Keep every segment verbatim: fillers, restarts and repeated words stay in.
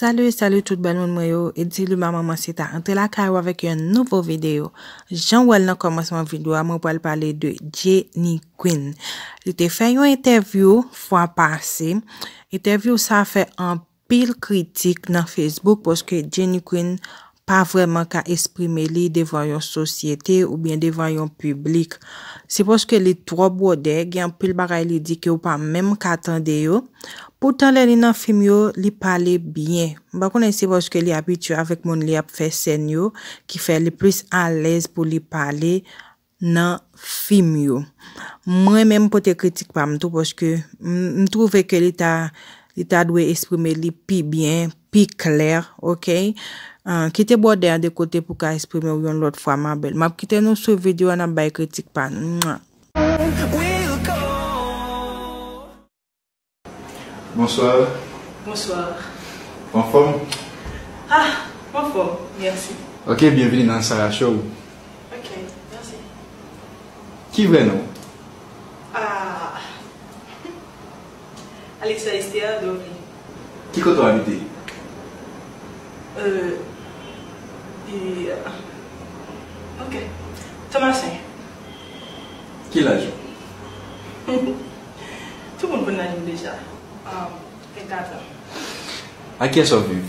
Salut, salut tout bèl moun mwen yo. Eddy Luma Manman Sita antre lakay ou avèk yon nouvo videyo. Jan w wè l nan kòmansman videyo a, mwen pral pale de Jenny Queen. Li te fè yon entèvyou fwa pase. Entèvyou sa fè anpil kritik nan Facebook paske Jenny Queen pa vrèman ka eksprime li devan yon sosyete oubyen devan yon piblik. Se paske li twò bwòdè, gen anpil bagay li di ke w pa menm ka tande yo. Poutan lè li nan fim yo, li pale byen. M pa konnen si se paske li abitye avèk moun li ap fè sèn yo, ki fè li plis alèz pou li pale nan fim yo. Mwen menm pote kritik pa m tou paske m, m twouve ke li ta, li ta dwe eksprime li pi byen, pi klè, oke? Ah, kite bwòdè a de kote pou ka eksprime w yon lòt fwa, ma belle. M ap kite nou sou videyo a, n ap bay kritik pa nou. Mwa. Bonsoir. Bonsoir. Ou anfòm? Ah, anfòm, mèsi. Ok, byenvini nan Sarah Show. Ok, mèsi. Ki vrè non w? Ah. Alexa Esther Dovry. Ki kote w abite? Euh, e, ok. Thomasin. Ki laj ou? Tout moun konn laj mwen deja. Um, vennkat an. Ak kiyès w ap viv?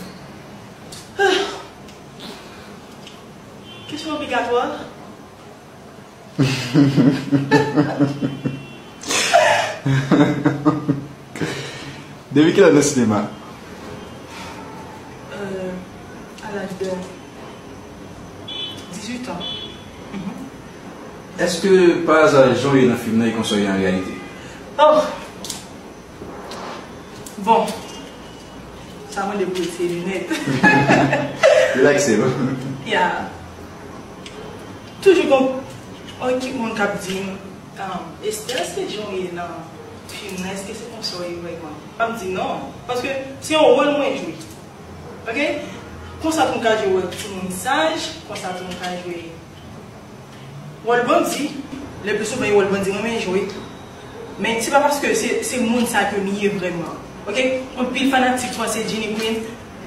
Kesyon obligatwa? Depi kilè w nan sinema? Euh, à l'âge de dix-huit ans. Mhm. Èske pa aza jan w ye nan fim nan e konsa w ye an reyalite? Oh! Bon. Sa mande pou eseye nèt. Relakse non. Ya. Toujou gon on ekip moun k ap di m, um, Esther, èske jan w ye nan fim nan, èske se konsa w ye vrèman? M ap di non. Paske se yon wòl mwen jwe. Ok? Konsa tou m ka jwe wòl timoun saj, konsa tou m ka jwe wòl bandi. Le pli souvan e wòl bandi mwen men jwe. Men se pa paske se, se moun sa ke m ye vrèman. Ok? Anpil fanatik panse Jenny Queen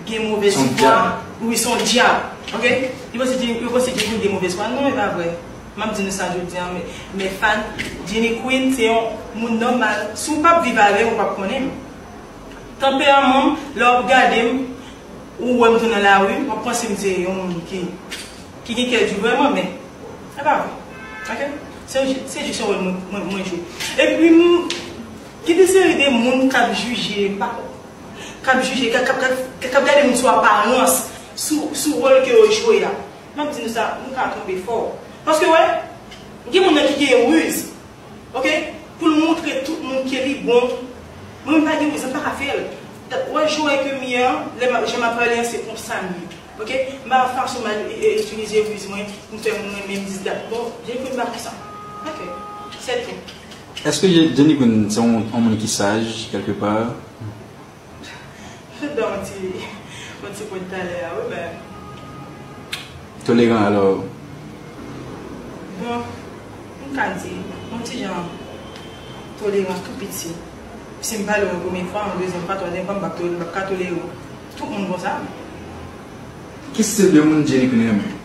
gen movèz fwa. Wi, se yon dyab. Ok? Yo panse Jenny, yo panse Jenny Queen gen movèz fwa. Non, e pa vrè. M ap di nou sa jodi a, men, men fan Jenny Queen se yon moun nòmal. Si w p ap viv avè m, ou p ap konnen m. Tanperaman m, lè w ap gade m, ou wè m tou nan lari, w ap panse m se yon moun ki, ki gen kè di vrèman, men e pa vre. Ok? Se, se jis yon wòl mwen, mwen, mwen jwe. Epi, m, gen de seri de moun k ap jije, m pa, k ap jije, k ap, k ap, k ap gade moun sou aparans, sou, sou wòl ke yo jwe a. M ap di nou sa, nou ka kanpe fò. Paske, wè, gen moun nan ki gen riz. Ok? Pou l montre tout moun ke li bon. Mwen menm pa gen riz, m pa ka fè l. Wè, jan w wè ke m ye an, lè m ap, jan m ap pale an, se konsa m ye. Ok? M pa fason m al itilize riz mwen pou m fè moun renmen m, dis dat. Bon, Jenny Queen pa konsa. Ok. Se tou. Èske Jenny Queen se yon, yon moun ki saj, kèlkepa? Fèt ba yon ti, yon ti pwen talè a, wi, men. Toleran, alò? Bon, m ka di, yon ti jan toleran tou piti. Si m pale w yon premye fwa, yon dezyèm fwa, twazyèm fwa, m p ap tole-, m p ap ka tolere w. Tout moun konsa. Ki stil de moun Jenny Queen renmen?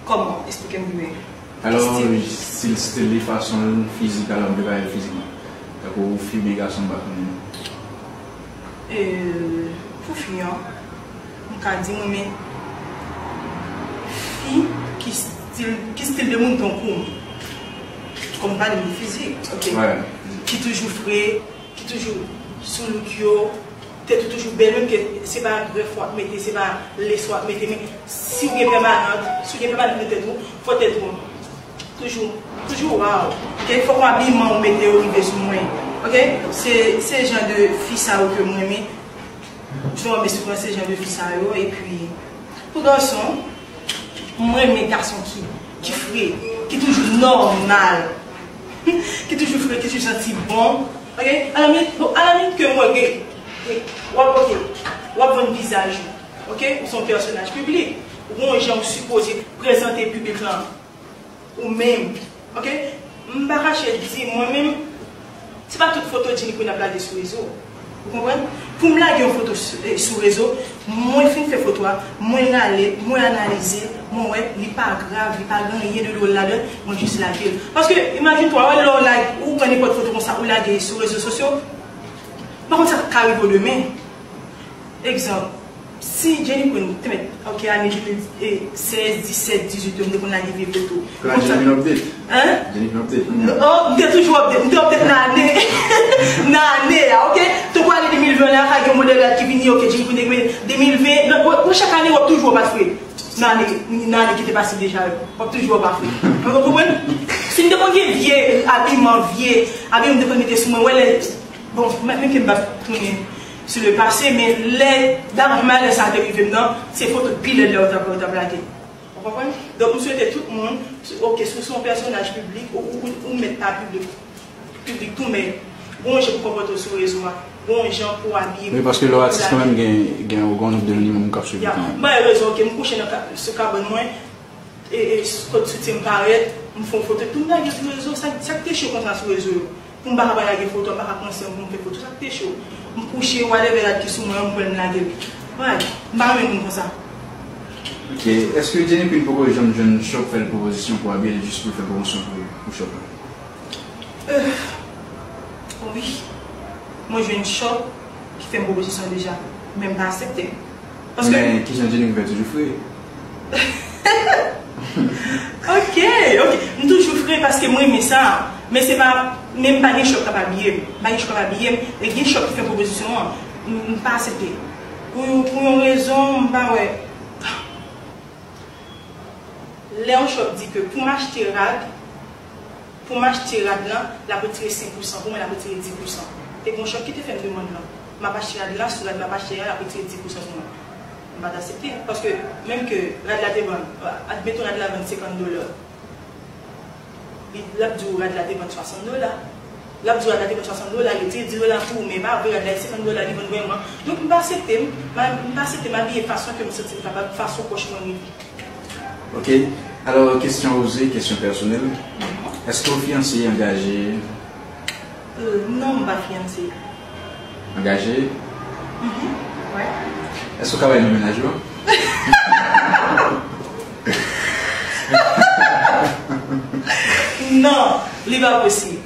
Kòman? Esplike m pi byen. Alò, stil, stil li, fason l, fizik, alò, m te pale fizikman. Tankou fi oubyen gason, m pa konnen. E, pou fi an, m ka di m renmen fi ki stil, ki stil de moun tankou m. Kòm m pale de fizik, ok. Ki toujou fre, ki toujou sou look yo, tèt ou toujou bèl, menm ke se pa grèf w ap mete, se pa lès w ap mete, men si w gen pèmanant, si w gen pèmanant nan tèt ou, fò tèt ou toujou, toujou waw. Ok, fòk abiman ou mete yo rive sou mwen. Ok, se, se jan de fi sa yo ke m renmen. Jan w ap esplike se jan de fi sa yo, epi pou gason, m renmen gason ki, ki fre, ki toujou nòmal, ki toujou fre, ki toujou santi bon. Ok, alanmit, bon, alanmit ke m wè ke, ke w ap, ok, w ap vann vizaj ou. Ok, ou se yon pèsonaj piblik. Ou gen yon jan ou sipoze prezante piblik lan. Ou menm. Ok? M pa kache di, mwen menm, se pa tout foto Jenny Queen ap lage sou rezo. Konprann? Pou m lage yon foto sou, eh, sou rezo, mwen fin fè foto a, mwen rale, mwen analize, mwen wè, li pa grav, li pa gen anyen de dwòl ladan, mwen jis lage l. Paske, imajine twa, wè, lè w lage, ou pran nenpòt foto konsa, ou lage sou rezo sosyo, pa konn sa k ka rive w demen. Egzanp, si Jenny Queen te mèt, ok, ane de mil sèz, disèt, dizuit yo, m te konn lage vye foto. Kounye a Jenny vin update. Hein? Jenny vin update. Oh, m te toujou update. M te update nan ane, nan ane a, ok? Tankou ane de mil ven la, ka gen yon modèl rad ki vini, ok, Jenny Queen te gen de mil ven. Nan, w, w, chak ane, w ap toujou wè w pa t fre. Nan ane, nan ane ki te pase deja yo. W ap toujou wè w pa t fre. Ou konprann? Si m te konn gen vye abiman, vye abiman m te konn mete sou mwen, wè lè Bon, men, men ke m pa tounen sou le pase, men lè, daprè malè sa te rive m nan, se foto pi lèd la yo t ap, yo t ap lage. Ou konprann? Donk, m swete tout moun, ok, si w se yon pèsonaj piblik, ou, ou, ou mèt pa piblik, piblik tou, men gon jan pou konpòte w sou rezo a, gon jan pou abiye. Wi, paske lè w atis kanmenm gen, gen yon gon nonb de minimòm k ap swiv ou kanmenm. M bay rezon, ok, m kouche nan ka, sou kabann mwen, e, e, kot soutyen m parèt, m fè yon foto, tou m lage sou rezo, sa, sa k te cho konsa sou rezo yo? Pou m pa ka pa lage foto, m pa ka pran san pou m fè foto, sa k te cho? M kouche, whatever rad ki sou mwen an, m pran l, m lage l. Why? M pa renmen moun konsa. Ok, èske Jenny Queen poko janm jwenn Chòk fè l pwopozisyon pou abiye l jis pou l fè pwomosyon pou, pou Chòk la? Euh, wi. Mwen jwenn Chòk ki fè m pwopozisyon deja, men m pa aksepte. Paske Men kijan Jenny Queen fè toujou fre? Ok, ok. M toujou fre paske m renmen sa. Men se pa, men m pa gen Chòk k ap abiye m. M pa gen Chòk k ap abiye m. E gen Chòk ki fè pwopozisyon an. M, m pa aksepte. Pou, pou yon rezon, m pa wè. Lè yon Chòk di ke pou m achte rad, pou m achte rad lan, l ap retire senk pousan. Pou mwen, l ap retire dis pousan. Te gen yon Chòk ki te fè m demann lan. M ap achte rad lan, sou rad m ap achte a, l ap retire dis pousan sou mwen. M pa t aksepte. Paske menm ke rad la te vann, admeton rad la vann senkant dola. Li, l ap di w rad la te vann swasant dola. L ap di w rad la te vann swasant dola, li retire dis dola pou ou, men e pa vre, rad la se senkant dola li vann vrèman. Donk, m pa aksepte, m, m pa aksepte m abiye fason ke m santi m kapab, fason pòch mwen rive. Ok. Alò, kesyon oze, kesyon pèsonèl. Èske w fiyanse, angaje? Euh, non, m pa fiyanse. Angaje? Mhm, wi. Èske w ka bay non mennaj ou an? Non, li pa posib.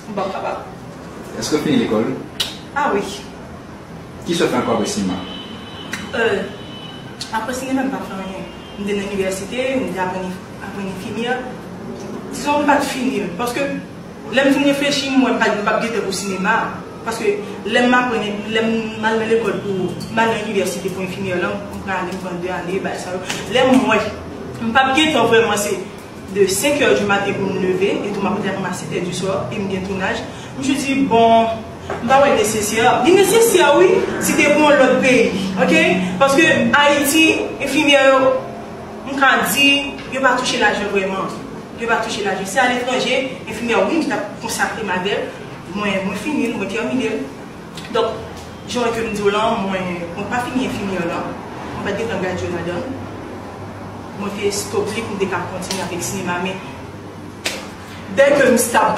M p ap kapab. Èske w fini lekòl? Ah wi. Kisa w fè ankò apre sinema? Euh, apre sinema, m pa fè anyen. M te nan inivèsite, m te aprann, aprann enfimyè. Dizon, m pa t fini l. Paske, lè m fin reflechi, m wè m pa, m p ap gen tan pou sinema. Paske, lè m aprann, lè m al nan lekòl pou, m al nan inivèsite pou enfimyè lan, m pral ale, m pran de ane, bagay sa yo. Lè m wè, m p ap gen tan vrèman, se de senk è di maten pou m leve, e tou m ap rete ak mwen a sèt è di swa, e m gen tounaj. M jis di, bon, m pa wè l nesesè. Li nesesè, wi, si te pou yon lòt peyi, ok? Paske Ayiti, enfimyè yo, m ka di, yo pa touche lajan vrèman. Yo pa touche lajan. Si aletranje, enfimyè, wi, m t ap konsakre m avè l. Mwen, mwen fini l, mwen tèmine l. Donk, jan ke m di w lan, mwen, mwen pa fini enfimyè lan. Mwen pa t gentan gradye ladan l. Mwen te stop li pou m te ka kontinye avèk sinema, men dèke m stab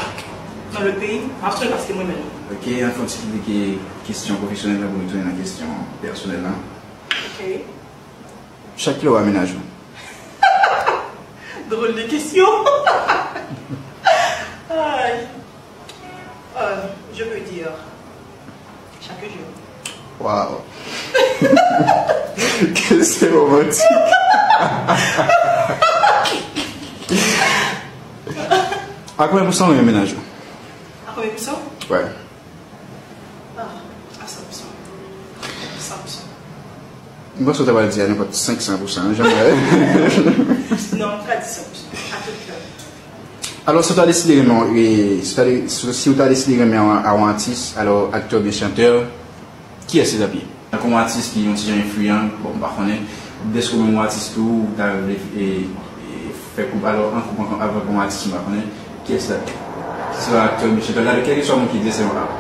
nan lòt peyi, m ap sonje paske mwen menm. Ok, ann fè yon ti kite kesyon pwofesyonèl la pou nou tounen nan kesyon pèsonèl la. Ok. Chak kilè w a mennaj ou? Drôle de question. Ay. Euh, je peux dire, chaque jour. Wow. Kesyon romantik. A konbyen pousan w renmen mennaj ou? A konbyen pousan? Wi. Ah, a san pousan. San pousan. M panse w ta pral di a nenpòt senk san pousan, jan mwen. Non, m ka di san pousan. A tout kè. Alò, si w ta deside renmen, e, si w ta de-, si, si w ta deside renmen a, a yon atis, alò, aktè oubyen chantè, kiyès li t ap ye? Tankou yon atis ki yon ti jan enfliyan, bon, m pa konnen. Dèske ou menm yon atis tou, ou ta vle, e, e, fè koup, alò, an koup an-, avèk yon atis, m pa konnen. Kiyès la? Se yon aktè, mesye, gade, kèlkeswa moun ki di se yon ap.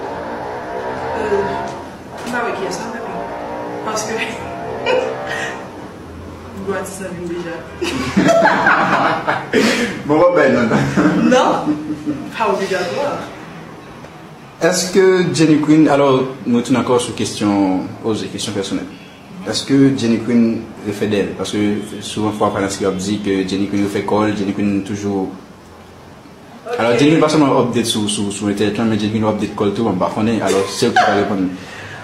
Euh, m pa wè kiyès la, papi. Paske gwo atis la vin deja. Bon, w ap bay non, non. Non, pa obligatwa. Èske Jenny Queen, alò, nou tounen ankò sou kesyon oze, kesyon pèsonèl. Èske Jenny Queen refè dèyè l? Paske souvan fwa fanatik yo ap di ke Jenny Queen refè kò l, Jenny Queen toujou. Alò, Jenny Queen pa sèlman update sou, sou, sou entènèt lan, men Jenny Queen update kò l tou, bon, m pa konnen, alò, se ou ki ka reponn.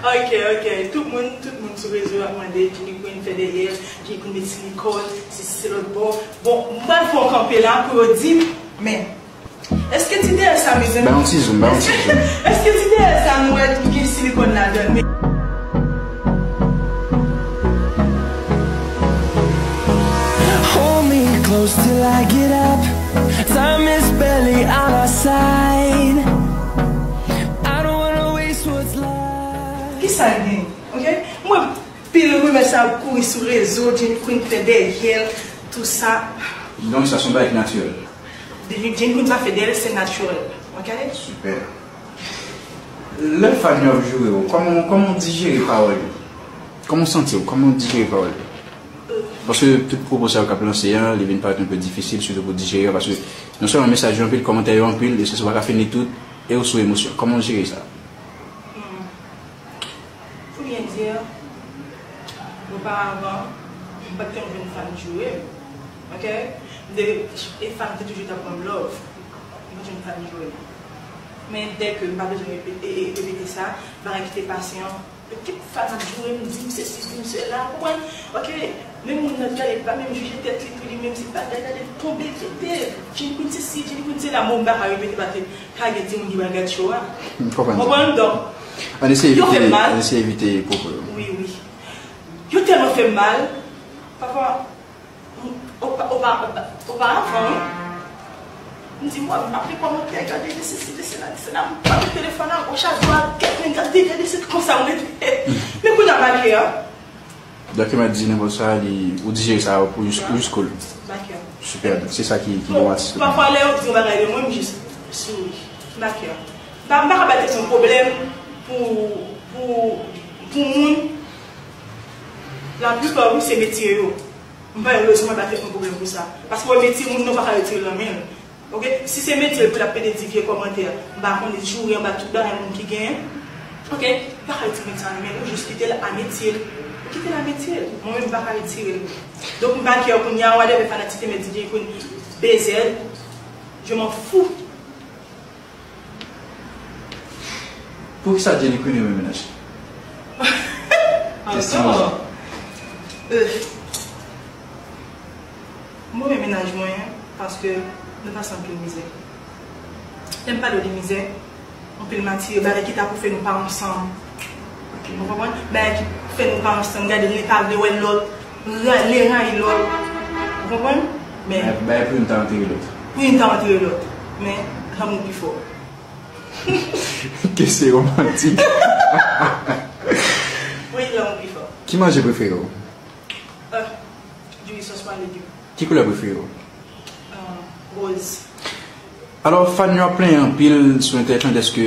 Ok, ok. Tout moun, tout moun sou rezo ap mande Jenny Queen fè dèyè l, Jenny Queen met silikòn, sesi se lòt bò. Bon, m pral fè yon kanpe la pou yo di m, men Èske ti dèyè sa, mezanmi? Ba yon ti zoom, ba yon ti zoom. Èske ti dèyè sa nou wè ki gen silikòn ladan l? Men Hold me close till I get up. Time is barely on our side. I don't wanna waste what's left. Ki sa l gen? Ok? Mwen pil rimè sa ap kouri sou rezo, Jenny Queen fè dèyè l, tou sa. Donk sa se yon bagay ki natirèl. Jenny Queen pa fè dèyè l, se natirèl. Ok? Sipè. Lè fan yo ap joure w, kòman, kòman w dijere pawòl yo? Kòman w santi w? Kòman w dijere pawòl yo? Paske tout pwopo sa yo k ap lanse an, li vin parèt yon pe difisil, sitou pou dijere yo, paske non sèlman mesaj yo anpil, kòmantè yo anpil, e se sa w pa ka fin li tout, e w sou emosyon. Kòman w jere sa? Hmm. Pou byen di, oparavan, m pa t janm jwenn fan joure m. Ok? M te, e fan te toujou t ap ban m love. M pa t jwenn fan joure m. Men dèke m pa bezwen repe-, e, e, repete sa, bagay ki te pase an, yo kèk fan ap joure m, di m sesi, di m sela, ou konprann? Ok? Men moun nan gade, pa menm jije tèt li tou, li menm se bagay, gade l tonbe, pete, Jenny Queen sesi, Jenny Queen sela, men m pa ka repete paske ka gen timoun ki pral gad show a. M konprann. Konprann? Donk, An eseye yo fè evite, mal. An eseye evite pwopo yo. Wi, wi. Yo tèlman fè m mal. Pafwa, m, opa, opa, opa, oparavan, wi. M di, mwen, m ap li kòmantè, gade de sesi, de sela, de sela. M pa pran telefòn nan, goch a dwat, gade, gade, gade, se konsa m rete. Men kounye a, malgre, an, Dokiman di nenpòt sa, li, ou dijere sa pou jis, pou jiskoul. Dakò. Sipè, se sa ki, ki bon atis. Pafwa, lè yo di yon bagay de mwen, m jis souri. Dakò. M pa, m pa ka bay tèt mwen pwoblèm pou, pou, pou moun. Laplipa, wi, se metye yo. M pa gen rezon mwen bay tèt mwen pwoblèm pou sa. Paske wè metye moun nan pa ka retire l nan men l. Ok? Si se metye l pou l ap pede di vye kòmantè, m pa konnen, joure anba tout bagay moun ki genyen. Ok? M pa ka retire nèg sa nan men l, ou jis kite l a metye l. Ou kite l a metye l. Mwen menm, m pa ka retire l. Donk, m pa kè kounye a, whatever fanatik te mèt di Jenny Queen, B Z, je m'en fous. Poukisa Jenny Queen renmen mennaj? Kesyon. Ankò. Euh. Mwen renmen mennaj mwen, paske nou pase anpil mizè. Lè m pale w de mizè, anpil matire, bagay ki ta pou fè nou pa ansanm. Ok. Ou konprann? Bagay ki fè nou pa ansanm, gade, li pa vle wè lòt, ra-, li rayi lòt. Ou konprann? Men Bay, bay pou youn ta antere lòt. Pou youn ta antere lòt. Men, lanmou pi fò. Kesyon romantik. Wi, lanmou pi fò. Ki manje prefere w? Euh, diri sòs pwa legim. Ki koulè prefere w? Euh, woz. Alò, fan yo ap plenyen anpil sou entènèt lan dèske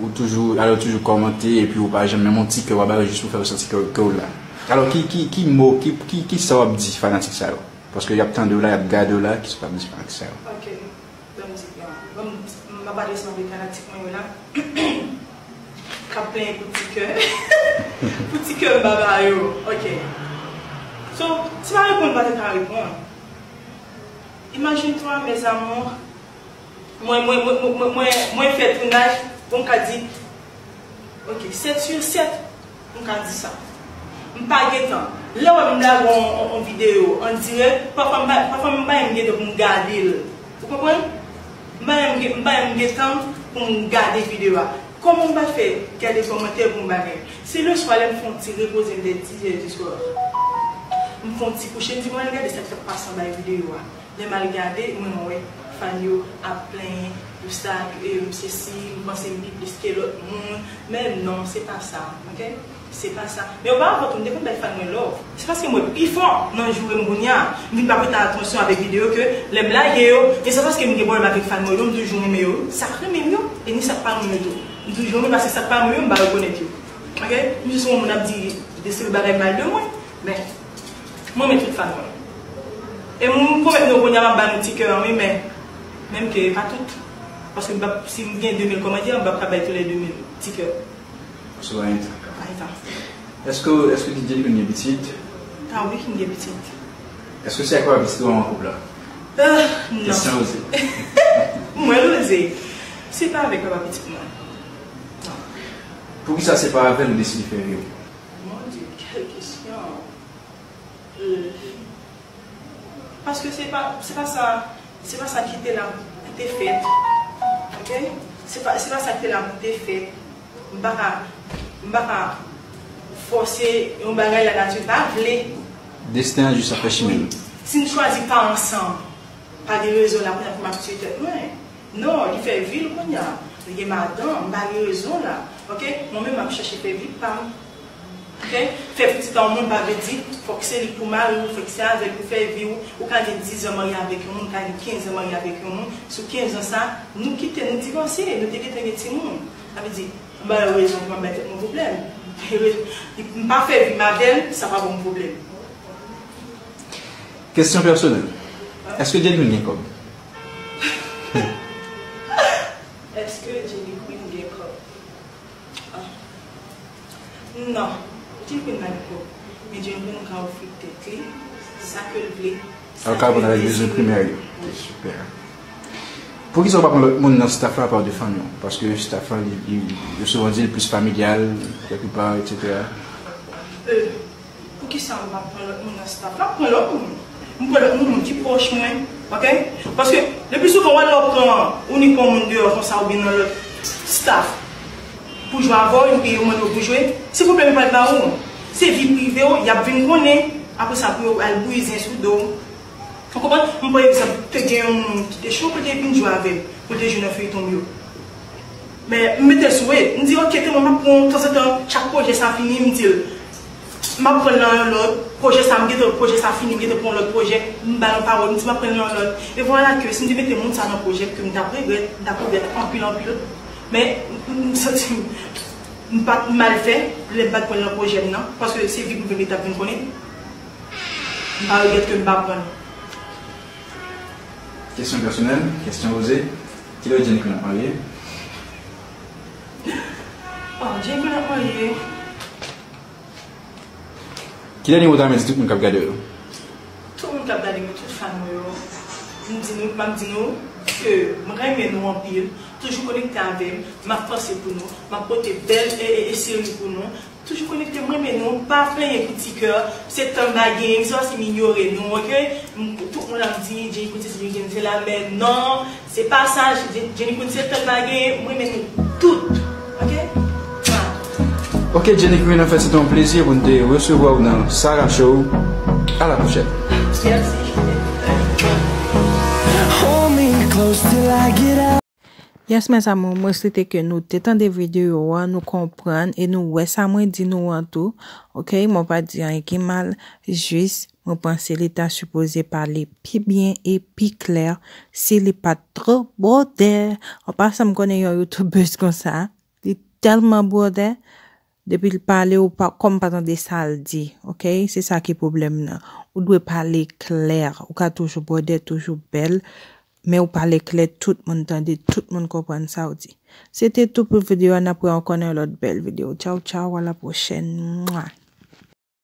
ou toujou, alò, toujou kòmante epi ou pa janm menm yon ti kè w ap ba yo jis pou fè yo santi ke, ke w la. Alò, ki, ki, ki mo, ki, ki, ki sa w ap di fanatik sa yo? Paske y ap tande w la, y ap gade w la, ki sa w ap di fanatik sa yo? Ok. Ban m di, ban m, m ap adrese m avèk fanatik mwen yo la. K ap plenyen pou ti kè. Pou ti kè m ba ba yo. Ok. So, si pa reponn, pa te ka reponn. Imagine-toi, mes amours. Mwen, mwen, mwen, mwen, mwen, mwen, mwen fè tounaj, bon, m ka di, ok, sèt sou sèt, m ka di sa. M pa gen tan. Lè w wè m lage yon, yon, yon videyo an dirèk, pafwa m pa, pafwa m pa menm gen tan pou m gade l. Ou konprann? M pa menm gen, m pa menm gen tan pou m gade videyo a. Kòman m pral fè gade kòmantè pou m bagay? Se leswa lè m fè yon ti repoze m de dizè jiswa. M fè yon ti kouche, m di mwen al gade sa k t ap pase anba videyo a. Lè m al gade, mwen wè fan yo ap plenyen pou sa, e, m sesi, m panse m pi plis ke lòt moun. Men non, se pa sa, ok? Se pa sa. Men oparavan tou, m te konn bay fan mwen love. Se paske mwen pi fò nan joure m kounye a. M vin pa prete atansyon avèk videyo ke lè m lage yo, e se paske m gen pwoblèm avèk fan mwen yo, m toujou renmen yo. Sa k renmen m yo, e ni sa k pa renmen yo tou. M toujou renmen paske sa k pa renmen yo, m pa rekonèt yo. Ok? M jis wè yon moun ap di de seri bagay mal de mwen. Men, mwen renmen tout fan mwen. E m pwomèt nou kounye a m ap ba nou ti kè an, wi, men, menm ke pa tout. Paske m p ap, si m gen de mil kòmantè, m p ap ka bay tou lè de mil ti kè. Paske w pa gen tan. Pa gen tan. Èske, èske Jenny Queen gen pitit? Ah wi, m gen pitit. Èske se ak papa pitit ou an koup la? Euh, non. Kesyon oze. Mwen oze. Se pa avèk papa pitit mwen. Non. Poukisa se pa avè l ou deside fè vi w? Mon Dieu, quelle question. Euh, Paske se pa, se pa sa, se pa sa ki te la pou te fèt. Ok? Se pa, se pa sa ki te la pou te fèt. M pa ka, m pa ka fòse yon bagay lanati pa vle. Desten an jis ap fè chimen l. Si n chwazi pa ansanm, pa gen rezon la pou n ap, pou m ap tiye tèt mwen. Non, li fè vi l kounye a. Li gen madanm, m pa gen rezon la. Ok? Mwen menm, m ap chèche fè vi pa m. Ok? Fè pitit a yon moun pa vle di fòk se li pou mari w, fòk se avè l pou fè vi w. Ou ka gen diz an marye avèk yon moun, ou ka gen kenz an marye avèk yon moun. Sou kenz an sa, nou kite, nou divòse, nou te gentan gen timoun. Sa vle di, m ba yo rezon pou m ap bay tèt mwen pwoblèm. M pa fè vi m avè l, sa pa ban m pwoblèm. Kesyon pèsonèl. Èske Jenny Queen gen kòb? Èske Jenny Queen gen kòb? Ah. Non. Jenny Queen pa gen kòb. Men Jenny Queen ka ofri tèt li, sa ke l vle, sa ke l dezire. Al ka reponn avèk bezwen primè yo. Ok, sipè. Poukisa w pa pran lòt moun nan staff la apa de fanmi w? Paske staff la, li, li, yo souvan di l plis familyal, kèlkepa, etsetera. Euh, Poukisa m pa pran lòt moun nan staff la? Pran lòt moun. M pran lòt moun, moun ki pwòch mwen. Ok? Paske, le pli souvan, wè lè w pran, ou ni pran moun deyò konsa oubyen nan lòt staff pou jwe avè w, epi yo mande w pou jwe, se pwoblèm yo pral ba ou. Se vi prive w, y ap vin konnen. Apre sa, pou yo al brize sou do w. Ou konprann? M pran egzanp, te gen yon moun ki te cho pou l te vin jwe avè m, pou l te jwe nan feyton m yo. Men, m mete l sou wet. M di, "Ok, tèlman m ap pran, tanzantan, chak pwojè sa fini, m di l, m ap pran l nan yon lòt. Pwojè sa, m gentan, pwojè sa fini, m gentan pran yon lòt pwojè." M ba l yon pawòl, m di, "M ap pran l nan yon lòt." E vwala ke si m te mete moun sa nan pwojè, ke m t ap regrèt, m t ap regrèt anpil, anpil. Men, m, m santi m, m pa t mal fè, lè m pa t pran l nan pwojè m nan, paske se vi prive m li t ap vin konnen. M pa regrèt ke m pa pran l. Kesyon pèsonèl, kesyon oze. Kilè Jenny Queen ap marye? Oh, Jenny Queen ap marye. Kilè nimewo w ta renmen di tout moun k ap gade w yo? Tout moun k ap gade m yo, tout fan mwen yo, m di nou, m ap di nou ke m renmen nou anpil. Toujou konekte avè m, m ap panse pou nou, m ap pote bèl e, e, e seri pou nou. Toujou konekte, m renmen nou, pa plenyen pou ti kè, se tan m pa genyen, m se pa si m inyore nou, ok? M, tout moun ap di, Jenny Queen se Jenny Queen se la, men non, se pa sa, Jen-, Jenny Queen se tan m pa genyen, m renmen nou tout, ok? Mwa. Ok, Jenny Queen, an fèt, se te yon plezi pou n te resevwa w nan Sarah Show. À la prochaine. Mèsi. Hold me close till I get up. Yes, mes amours, mwen swete ke nou te tande videyo a, nou konprann e nou wè sa mwen di nou an tou. Ok, mwen pa di anyen ki mal, jis mwen panse li ta sipoze pale pi byen e pi klè si li pa t twò bwòdè. An pasan, m konnen yon youtubeuse konsa, li tèlman bwòdè, depi l pale, ou pa, kòm pa tande sa l di, ok? Se sa ki pwoblèm nan. Ou dwe pale klè, ou ka toujou bwòdè, toujou bèl, men ou pale klè, tout moun tande, tout moun konprann sa w di. Se te tou pou videyo a, n ap wè ankò nan yon lòt bèl videyo. Tchaw, tchaw, à la prochaine. Mwa.